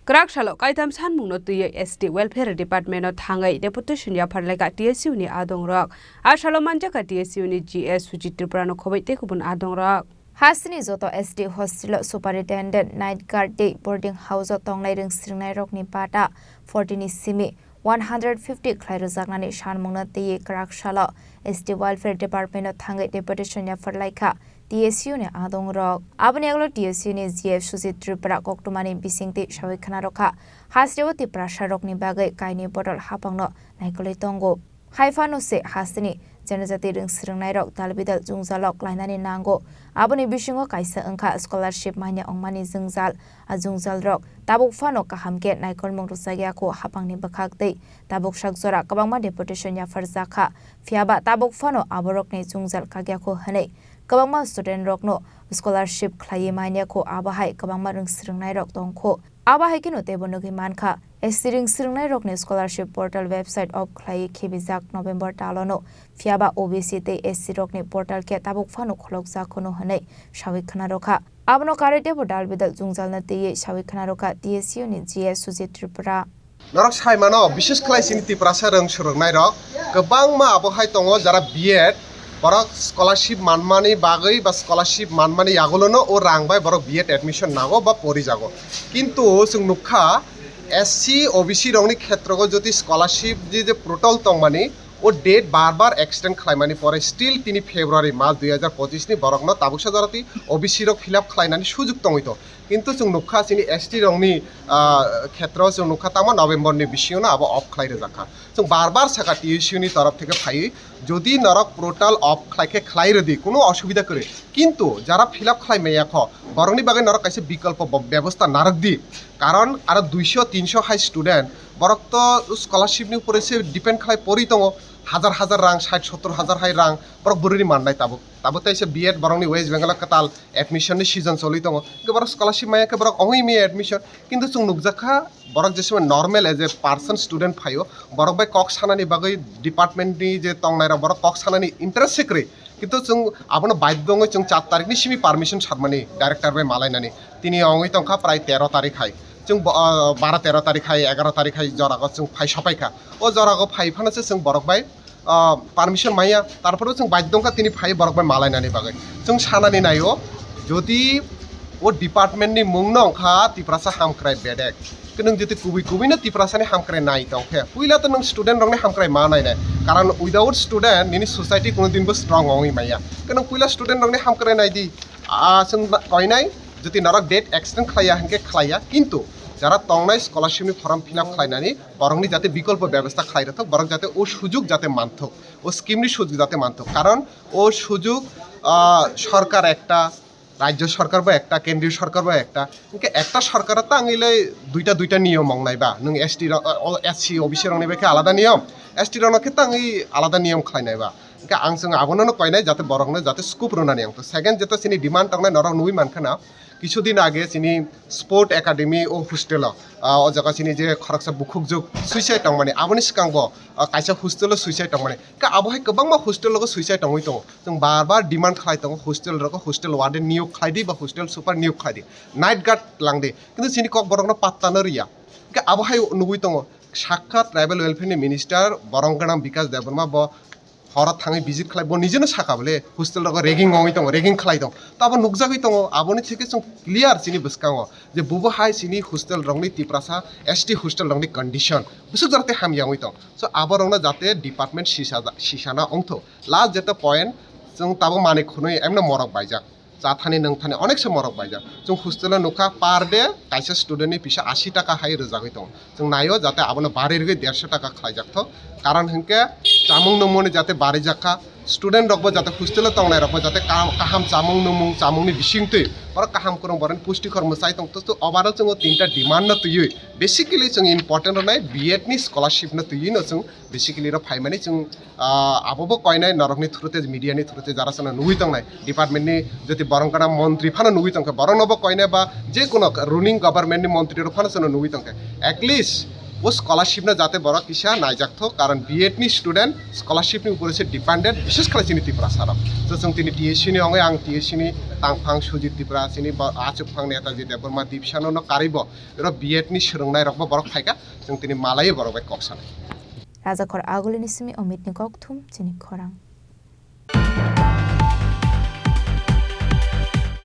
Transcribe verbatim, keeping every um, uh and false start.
Kwrak salo kaitam sanmungno twiwi S T Welfare Department-o thangwi deputation yaphar laikha T S U ni adongrok. A salo manjakha T S U ni G S Sujit Tripura no khoboi tei kubun adongrok. Hasteni joto S T hostel-o superintendent, night guard tei boarding house-o tongnai rwng swrwngnairokni bata forty ni simi one hundred fifty khlai rwjaknani sanmungno twiwi kwrak salo S T Welfare Department-o thangwi deputation yaphar laikha T S U ni adongrok. Aboni yagulo T S U ni G S Sujit Tripura koktwmani bisingtwi sawi khna rwkha, hasteo Tiprasarokni bagwi kainwi bodol haphangno naikolwi tongo. Hai phano se hasteni janajati rwng swrwngnairok dalbidal jwngjalo klainani nango. Aboni bisingo kaisa wngkha scholarship manya wngmani jwngjal. A jwngjalrok tabuk phano kaham khe naikolmung rwchak ya kho haphangni bwkhak tei tabuk sak jora kwbangma deputation yapharjak kha. Phiyaba tabuk phano aborokni jwngjal kak ya kho hwnwi kwbangma student rokno scholarship khlaiwi man ya kho, abo hai kwbangma rwng swrwngnairok tong kho. Abo hai kheno teibo nugwi man kha, S T rwng swrwngnairokni scholarship portal website off khlaiwi khibijak November talono. Phiyaba O B C tei S C rokni portal khe tabuk phano kholokjak hwno hwnwi sawi khna rwkha. Abono karwi teibo dalbidal jwngjalno twiwi sawi khna rwkha T S U ni G S Sujit Tripura. Norok sai mano, bises khlai chini Tiprasa rwng swrwngnairok kwbangma abo hai tongo, jara B Ed, borok scholarship manmani bagwi ba scholarship manmani yagulono o rang bai borok B Ed admission nago ba porijago. Kintu chwng nukha, S C, O B C rokni khetrogo jodi scholarship je, je portal tongmani, o date bar bar extend khlaimani pore still tini February mas dui hajar pochis ni borokno tabuksa jorati O B C rok fill up khlainani sujuk tongwi to. Kintu chwng nukha chini S T rokni, ah, khetro chwng nukha tamo November ni bisingo no abo off khlai rwjak kha. Chwng bar bar sakha T S U ni torof theke phaiwi, jodi norok portal off khlai khe khlai rwdi, kuno osubida kwrwi. Kintu jara fill up khlai maya kho, borokni bagwi norok kaisa bikolpo bo-, bebosta narwk di. Karon aro duiso tinso hai student, borok to scholarship ni upore se depend khlai pori tongo, hajar hajar rang, sait sottor hajar hai rang, borok bwrwini mannai tabuk. Tabuk tei se B Ed borokni West Bengal o kwtal admission ni season choli tongo. Hwnkhe borok scholarship maya khe borok ongwi maya admission. Kintu chwng nukjak kha, borok jesima normal as a person student phaio, borok bai kok sanani bagwi department ni je tongnai rok borok kok sanani interest se kwrwi. Kintu chwng abono baidho wngwi chwng char tarikh ni simi permission sarmani director bai malainani. Tini ongwi tongkha prai tero tarikh hai. Chwng bo-, ah, baro tero tarikh hai, egaro tarikh hai jorago chwng phai sopaikha. O jorago phai phano se chwng borok bai, ah, permission maya, tarpore chwng baidho wngkha tini phai borok bai malainani bagwi. Chwng sanani naio, jodi o department ni mung no wngkha Tiprasa Hamkrai Bedek. Khe nwng jodi kubui kubui no Tiprasa ni hamkrai nai tong khe, puila to nwng student rok ni hamkrai ma nai nai. Karon without student nini society kuno din bo strong ongwi maya. Khe nwng puila student rok ni hamkrai nai di. Ah, chwng ba-, koinai, jodi norok date extend khlaiya hinkhe khlaiya, kintu jara tongnai scholarship ni form fill up khlainani, borokni jate bikolpo bebostha khlai rwthok, borok jate o sujuk jate manthok, o scheme ni sujuk jate manthok. Karon o sujuk, ah, sorkar ekta, rajyo sorkar bo ekta, kendriyo sorkar bo ekta. Hinkhe ekta sorkar tangwi le duita duita niyom ong nai ba, nwng S T rok, o, S C, O B C rokni bai khe alada niyom, S T rokno khe tangwi alada niyom khlai nai ba. Hinkhe ang chwng abono no koinai jate borokno jate scope rwnani ang to. Second, jeta chini demand tongnai norok nugwi mankha na, kichu din age chini sport academy o hostel o, ah, o jaga chini je khoroksa bukhukjwk suicide tongmani, aboni swkang bo, ah, kaisa hostel o suicide tongmani. Khe abo hai kwbangma hostel rogo suicide tongwi tongo. Chwng bar bar demand khlai tongo hostel rogo, hostel warden niyok khlai di ba hostel super niyok khlai di, night guard lang di. Kintu chini kok borokno patta no riya. Khe abo hai nugwi tongo, sakha tribal welfare ni minister borong gwnang Bikas Debbarma bo horo thangwi visit khlai, bo nijeno sakha bole hostel rogo ragging ongwi tongo, ragging khlai tong. To abo nukjagwi tongo, aboni theke chwng clear chini bwskango je bubo hai chini hostel rokni Tiprasa S T hostel rokni condition bwswk jora tei hamya wngwi tong. So aborokno jate department sisa, sisana wngthok. Last jeta point, chwng tabuk manwi khwnwi emno morok baijak. Chathani nwngthani onek se morok baijak. Chwng hostel o nukha per day kaisa student ni pisa ashi taka hai rwjagwi tongo. Chwng naio jate abono bari rwgwi derso taka khlaijak thok. Karon hinkhe chamung nungmungni jate barijak kha. Student rokbo jate hostel o tongnai rokbo jate ka-, kaham chamung nungmung, chamungni bisingtwi borok kaham kwrwng borokni pustikhor mwchai tong. To, to overall chwng o tinta demand no twiwi, basically chwng important rwnai B Ed ni scholarship no twiwi no chwng basically ro phaimani chwng, ah, abo bo koinai norokni through te, media ni through te jara chwngno nugwi tongnai, department ni jodi borok gana montri phano nugwi tongkha, borokno bo koinai ba je kono ruling government ni montri rok phano chwngno nugwi tongkha, at least O scholarship no jate borok kisa naijak thok, karon B Ed ni student scholarship ni upore se dependent, bishes khlai chini Tiprasa rok. So chwng tini T S C ni ongwi ang T S C ni tangphang Sujit Tripura, chini bo-, achukphang Netaji Debbarma Dipsano no karwi bo oro B Ed ni swrwngnai rok bo borok phaikha, chwng tini malaiwi borok bai kok sanai. Rajakhor Agulini simi Omitni kokthum chini khorang.